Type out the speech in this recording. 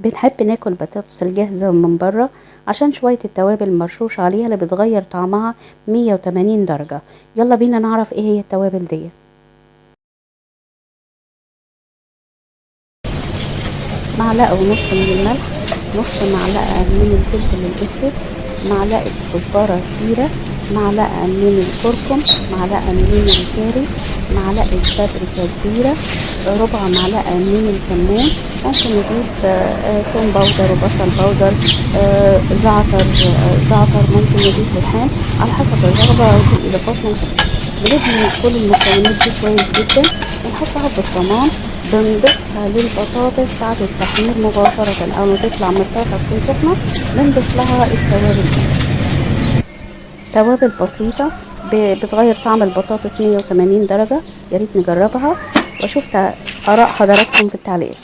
بنحب ناكل بطاطس الجاهزة من بره عشان شوية التوابل المرشوش عليها اللي بتغير طعمها 180 درجة. يلا بينا نعرف ايه هي التوابل دي. معلقة ونص من الملح، نص معلقة من الفلفل الأسود، معلقة كزبرة كبيرة، معلقة من الكركم، معلقة من الكاري، معلقة بابريكا كبيرة، ربع معلقة من الكمون. ممكن نضيف توم powder وبصل powder، زعتر، زعتر، ممكن نضيف ريحان على حسب الرغبة، ودي إضافات ممكن. بنبني كل المكونات دي كويس جدا ونحطها في الطماطم، بنضيفها للبطاطس بعد التحمير مباشرة أول ما تطلع من الطاسة تكون سخنة بنضيف لها التوابل دي. توابل بسيطة بتغير طعم البطاطس 180 درجة. يا ريت نجربها واشوف آراء حضراتكم في التعليقات.